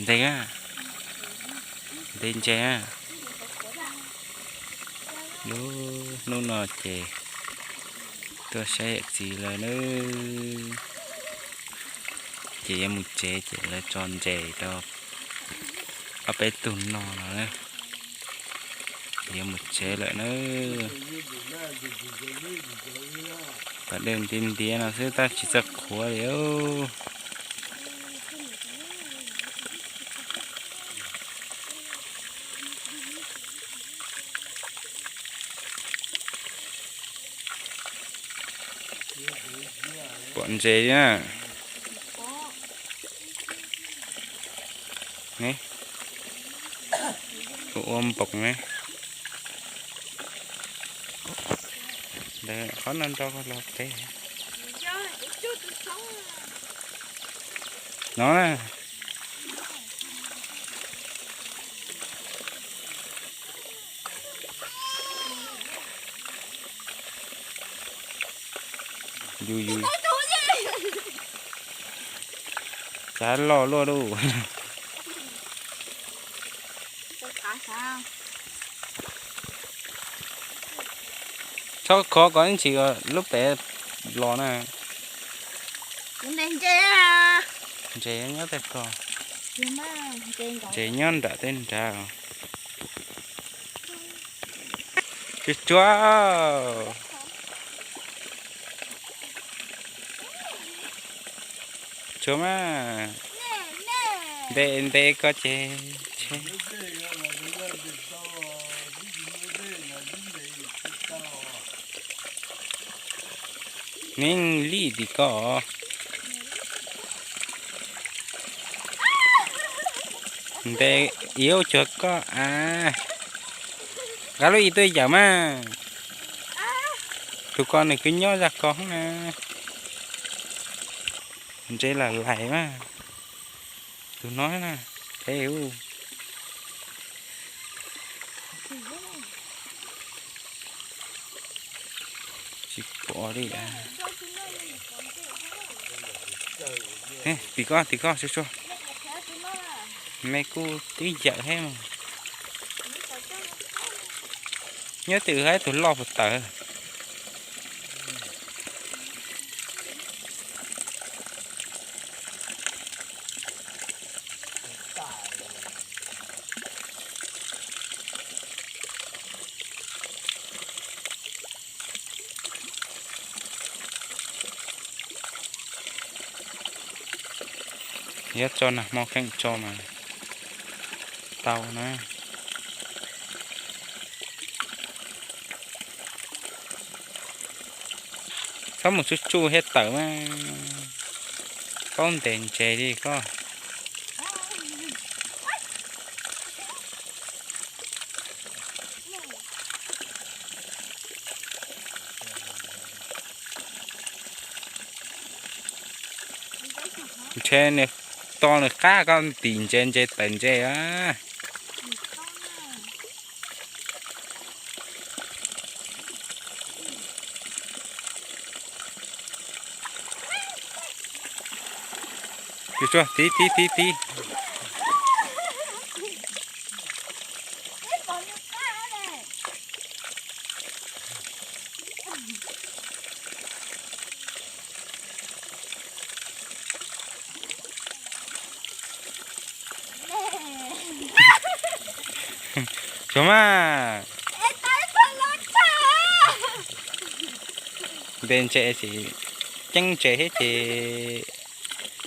Nte a, nte ntses a. Lub hnub no ces tuaj saib yawm txiv lawv nawb, ces yuav mus tsev ces lawv tso ntses rau ob peb tug no no na, yuav mus tsev lawm nawb. Pas dej ntiav ntiav no xwb tab tsis txawj qhuav li. Pom ntses na. Ne, ua npoos ne. Ntawd qhov no nrau los pem no na. Yus yus, cav loj luaj lauj. Txhob khov kom ib ntsis lub pem los na. Ntses nyob tej ko. Ntses nyob nram tej nrad. Tsuag tsuag. Tsuag mas. Nte nte ko ces. Neb li tim ko. Nte, ib ua cuag koj a. Nqa lub ib tuaj yawm mas. Tus ko nws kwv nyob zaj ko na. Ntses lam lais mas. Tus no na, phem ub. Tsis pom li. Tim ko, tim ko, tsuag tsuag. Me kuj twb yawm thiab mas. Nyob twg hais tus loj puas tawm. Yuav tso nag hmo kheej tso mas tau na. Txhob mus tsuj tsuj thiab tawm mas. Paub ntes ntses li koj. Ntshe nws to nws qab koj ntim ntses ntses tawm ntses a. Tiv tiv tiv tiv. Tsuag mas. Ntes ntses ces ceeb ntses thiab ces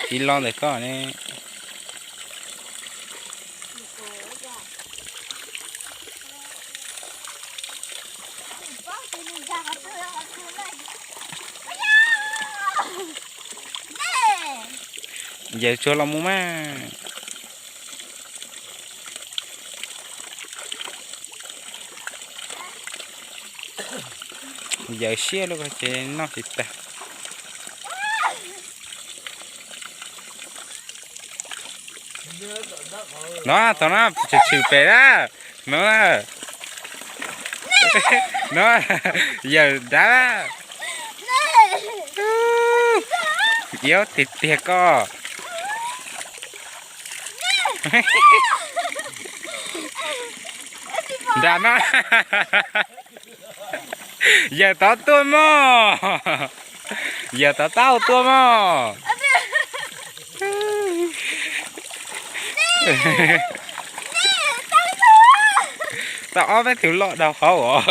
tsis lo ntawm koj ne. Yawm tsuag los mus mas. Yawm siab lub ko ces noj tsis tag. No thaum no tshwm tshwm pem na, no na, no, yawm dav, iab tiag tiag koj. Nram mas. Yawm tod tuaj mog. Yawm tod taub hau tuaj mog. Tau ob peb tug loj dhau hauv os.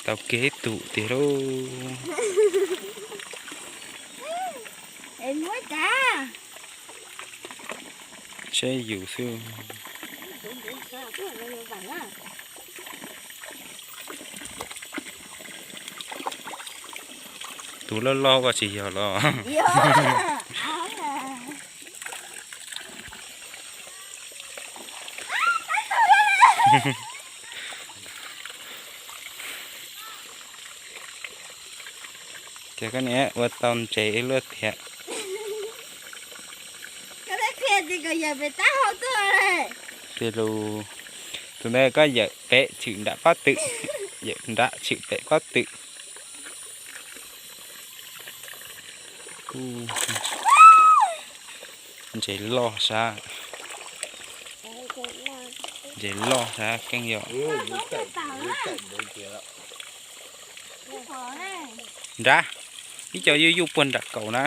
Tau kev tus tiag lauj. Seb yus xwb. Tus loj loj ua tsis yog los. Ces koj niam ua tau ntses ib lub thiab. Tus ntawd koj yawm pem tshwm nram pob tw, yawm nram tshwm pem pob tw. Ntses loj sab, ntses loj sab keej yom. Nrad, ib co yuj yuj puag nram kaum na.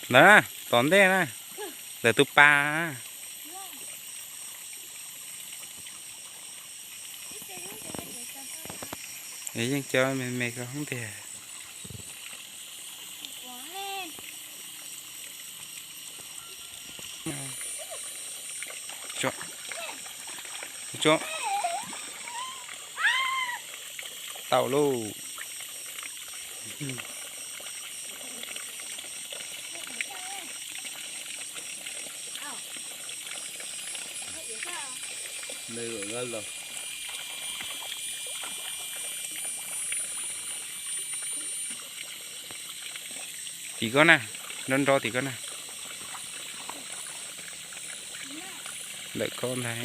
Ntawd na, tom ntej na, ntawm tus pas. Yeej cov me me ko hoob tiag. Tau lauj. Tim koj na, nrov nrov tim koj na. Ntawm koj ntag.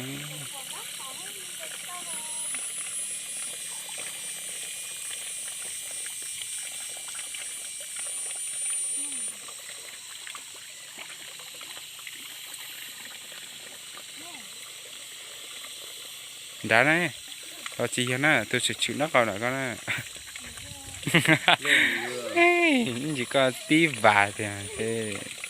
Nrad na, los tsis yog na, tus tshwm tshwm nraub qaum ntawm koj na. Ntsis koj tib vas tiag ces.